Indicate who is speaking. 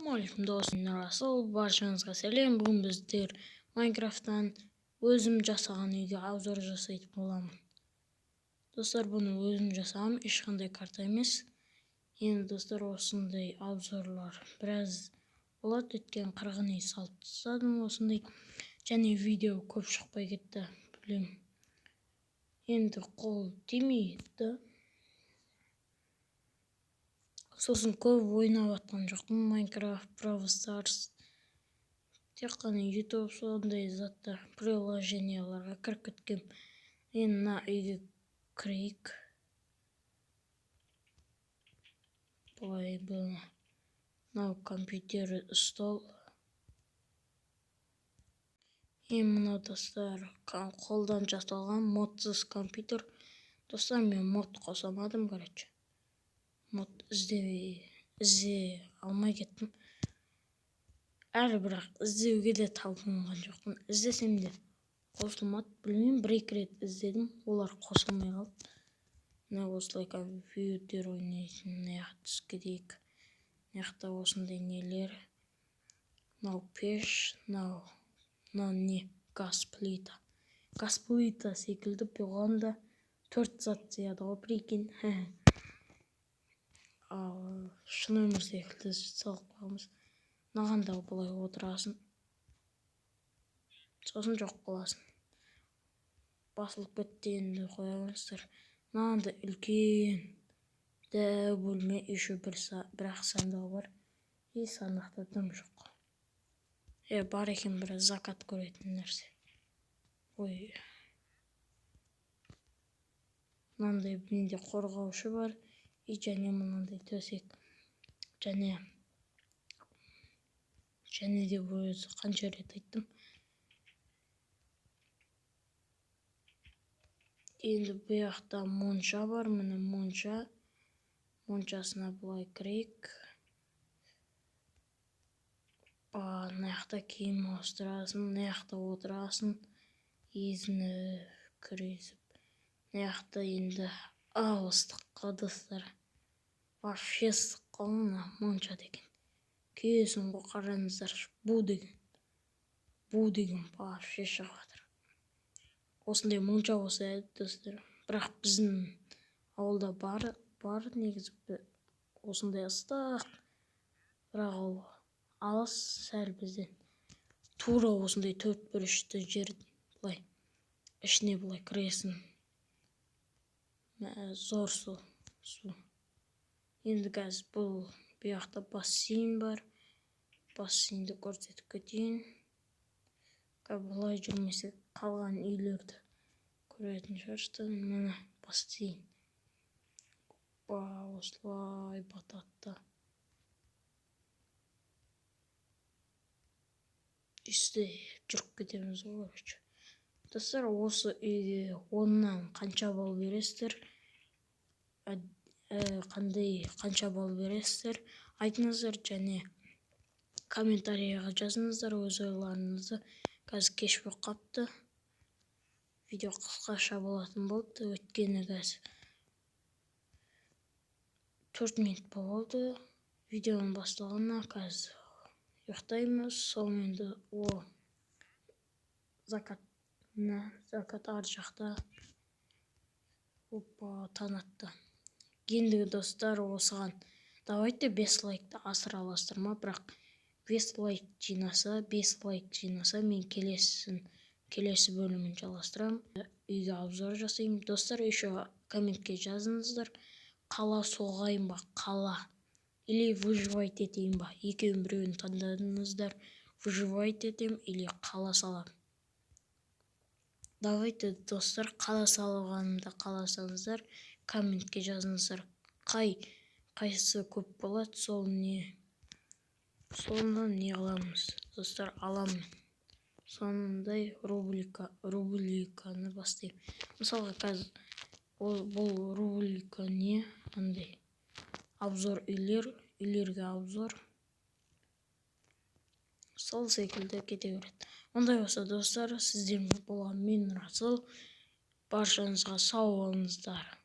Speaker 1: Ассалаумағалейкум, достар! Расул, баршаңызға сәлем. Бүгін біздер Майнкрафттан өзім жасаған үйге обзор жасайтын боламын. Достар, бұны өзім жасағам, ешқандай карта емес. Енді, достар, осындай обзорлар біраз болады, өйткені қырғын үй салып тастадым осындай. Және видео көп шықпай кетті, білем. Енді қол тимейді. Сосын көп ойнап жатқан жоқпын Майнкрафт, Brawl Stars. Тек қана YouTube, сондай заттар, приложенияларға кіріп кеткем. Енді мына үйге кірейік. Былай, бұл мынау компьютер, стол. Енді мынау, достар, қолдан жасалған модсыз компьютер. Достар, мен мод қоса алмадым, короче. Мод іздей алмай кеттім. Әлі бірақ іздеуге де талпынған жоқпын. Іздесем де қосылмады. Білмеймін, бір-екі рет іздедім, олар қосылмай қалды. Мына осылай компьютер ойнайтын, мына жаққа түсіп кетейік. Мына жақта осындай нелер. Мынау пеш, мынау не, газ плита. Газ плита секілді бұған да 4 зат сияды ғой, прикинь. Ал шын өмір секілді салып қойғанбыз. Мынаған да былай отырасың. Сосын жоқ қыласың. Басылып кетті, енді қоя. Мынаған да үлкен дәу бөлме, еще бірақ сандығы бар. И сандықта дым жоқ. Бар екен бір закат көретін нәрсе. Ой. Мынандай менде қорғаушы бар. И және мынандай төсек. Және де өзі қанша рет айттым. Енді бұл жақта монша бар, міне монша. Моншасына былай кірейік. Мына жақта киім ауыстырасың, мына жақта отырасың, езініп, күресіп. Мына жақта енді ыстық қой, достар. Вообще ыстық қой мына монша деген. Күйесің ғой, қараңыздаршы, бу деген. Бу деген вообще шығып жатыр. Осындай монша болса еді, достар. Бірақ біздің ауылда бар негізі осындай ыстық. Бірақ ол алыс сәл бізден. Тура осындай төрт бұрышты жер, былай ішіне былай кіресің. Зор су. Енді қазір бұл жақта бассейн бар. Бассейнді көрсетіп кетейін. Былай жүрмесек қалған үйлерді көретін шығарсыздар. Міне бассейн. Осылай батады да. Үсте жүріп кетеміз ғой, короче. Достар, осы үйге 10-нан қанша балл бересіздер? Қандай қанша балл бересіздер? Айтыңыздар және комментарияға жазыңыздар өз ойларыңызды. Қазір кеш болып қапты. Видео қысқаша болатын болды. Өйткені қазір 4 минут болды. Видеоның басталғанына қазір ұйықтаймыз. Сонымен закат, мына закат ар жақта. Опа, таң атты. Ендігі, достар, осыған давайте 5 лайкты асыра аласыздар ма? Бірақ 5 лайк жинаса, 5 лайк жинаса, мен келесі бөлімін жалғастырамын. Үйге обзор жасаймын. Достар, еще комментке жазыңыздар. Қала соғайын ба, қала? Или выживать етейін ба? Екеуін біреуін таңдадыңыздар. Выживать етем или қала салам. Давайте, достар, қала салғанымды қаласаңыздар, комментке жазыңыздар. Қайсысы көп болады, сол не, соны не қыламыз, достар, аламын. Сондай рубриканы бастаймын. Мысалға, қазір бұл рубрика не, андай обзор үйлер, үйлерге обзор. Сол секілді кете береді. Ондай болса, достар, сіздермен болған мен, Расул. Баршаңызға сау болыңыздар.